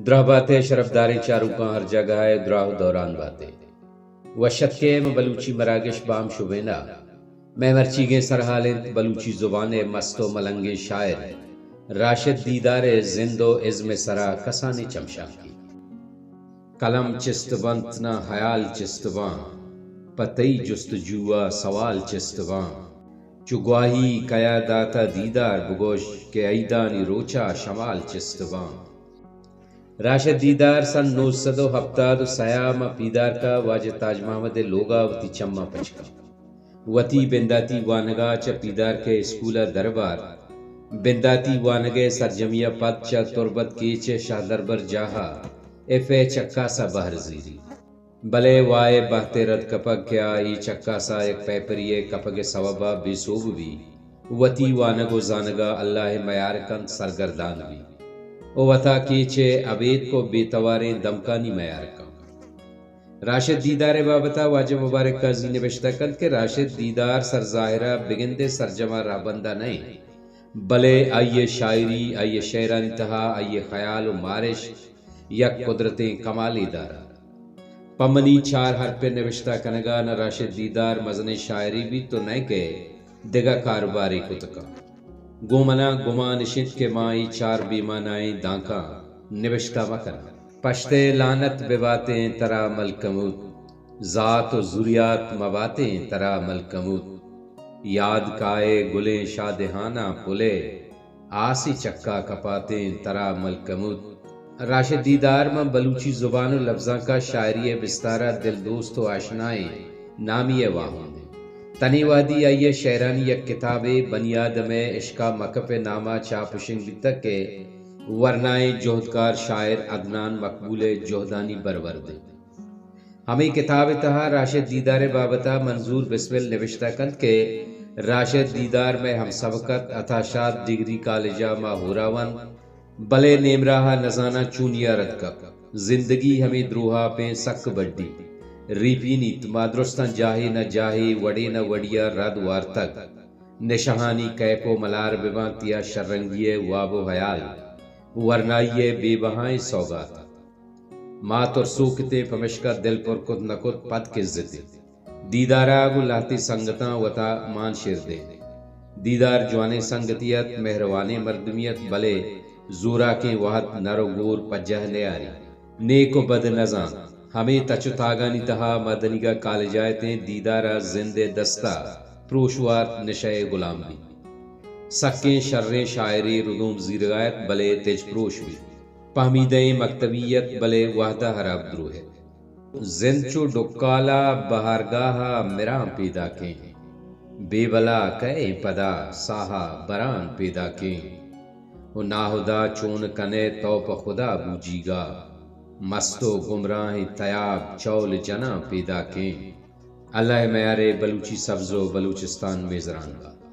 دراہ بات ئے شرفداریں چاروکاں، ہر جاگہ ءَ دراہ ءُ دوران بات ئے۔ وش اتک ئے ماں بلوچی مراگش بام شبین ءَ۔ مئے مرچیگیں سرحال اِنت بلوچی زبان ءِ مست ءُ ملنگیں شاعر راشد دیدار ءِ زند ءُ ازم ءِ سرا کسانیں چمشانکے۔ قلم چست بنت نہ ہیال چست باں، پہ تئی جستجو ءَ سوال چست باں۔ چو گواہی کیا داتہ دیدار بگوش، کہ عیدانی روچا شمال چست باں۔ راشد دیدار سن نو سد ءُ ہپتاد ءُ سئے ءَ ماں پیدارک ءَ واجہ تاج محمد ءِ لوگ ءَ وتی چماں پچ کنت۔ وتی بنداتی وانگ ءَ چہ پیدارک ءِ اسکول ءَ دربارت۔ بنداتی وانگ ءِ سرجمی ءَ پد چہ تربت کیچ ءِ شہدربر جاہ ءَ ایف ءِ چکاس ءَ بہر زیری۔ بلے وائے بہت ءِ رد کپگ کہ آ اے چکاس ءَ یک پیپری ءِ کپگ ءِ سوب ءَ بے سوب بی، وتی وانگ ءُ زانگ ءَ اللہ ءِ میار کنت سرگردان بی ءُ وتا کیچ ءِ ابیتک ءُ بے تواریں دمکانی میار کنت۔ راشد دیدار ءِ بابت ءَ واجہ مبارک قاضی نبشتہ کنت کہ راشد دیدار سرظاہر ءَ بگندے سرجم ءَ رہبند ءَ نہ اِنت، بلے آئی ءِ شاعری، آئی ءِ شعرانی تہا آئی ءِ خیال ءُ مارشت یک قدرتیں کمالے دارت۔ پہ منی چار حرپ ءِ نبشتہ کنگ ءَ نہ راشد دیدار مزنیں شاعرے بیت ءُ نئیکہ دگہ کاروبارے کت کنت۔ گوں من ءَ گمان اِش اِنت کہ ما اے چار بے مانائیں دانکاں نبشتہ مہ کناں۔ پشت ءِ لعنت بہ باتیں ترا ملکموت، ذات ءُ زریات مہ باتیں ترا ملکموت۔ یاد کائے گلیں شادہاناں پل ءِ، آسی چکا کپاتیں ترا ملکموت۔ راشد دیدار ماں بلوچی زبان ءُ لبزانک ءَ شاعری ءِ بستار ءَ دلدوست ءُ آشنائیں نامی ءِ واہند اِنت۔ تنی وہدی آئی ءِ شعرانی یک کتابے بنی آدم ءِ عشق ءَ مکپ ءِ نام ءَ چاپ ءُ شنگ بیتگ کہ ورنائیں جہدکار شاعر عدنان مقبول ءِ جہدانی برورد اِنت۔ ہمے کتاب ءِ تہا راشد دیدار ءِ بابت ءَ منظور بسمل نبشتہ کنت کہ راشد دیدار مئے ہمسبک اَت، عطا شاد ڈگری کالج ءَ ما ہورا ونت، بلے نیمراہ ءَ نزاناں چونیا رد کپت۔ زندگی ہمے دروہاپیں سک بڈی ریپینیت، ما درستاں جاہے نہ جاہے، وڑے نہ وڑیا رد وارتگ۔ نشہانی کیپ ءُ ملار بہ بنت یا شررنگی ءِ واب ءُ ہیال، ورنائی ءِ بے بہائیں سوگات اَت۔ ما ترسوک اتیں، پمشکا دل پر کت نہ کت، پد کزتیں۔ دیدار ءَ گوں لہتے سنگتاں وتا مان شیر دئے۔ دیدار جوانیں سنگتے اَت، مہروانیں مردمے اَت، بلے زوراکیں وہد نر ءُ گور پجہ نیاری۔ نیک ءُ بد نزانت۔ ہمے تچ ءُ تاگانی تہا ما دنیگا کالج ءَ اتیں، دیدار ءَ زند ءِ دست ءَ پروش وارت، نشہ ءِ گلام بیت۔ سکیں شریں شاعرے ردوم زیرگ ءَ اَت، بلے تج پروش بیت۔ پہمیدئیں مکتبی اَت، بلے وہد ءَ ہراب دروہ اَت۔ زند چو ڈکال ءَ بہارگاہ ءَ مراں پیداکیں، بے بلا کئے پدا ساہ ءَ بران پیداکیں۔ ءُ ناہدا چون کنئے تو پہ خدا بوجیگا، مست ءُ گمراہیں تیاب چول جناں پیداکیں۔ اللہ ءِ میار ءِ بلوچی سبز ءُ بلوچستان میزران بات۔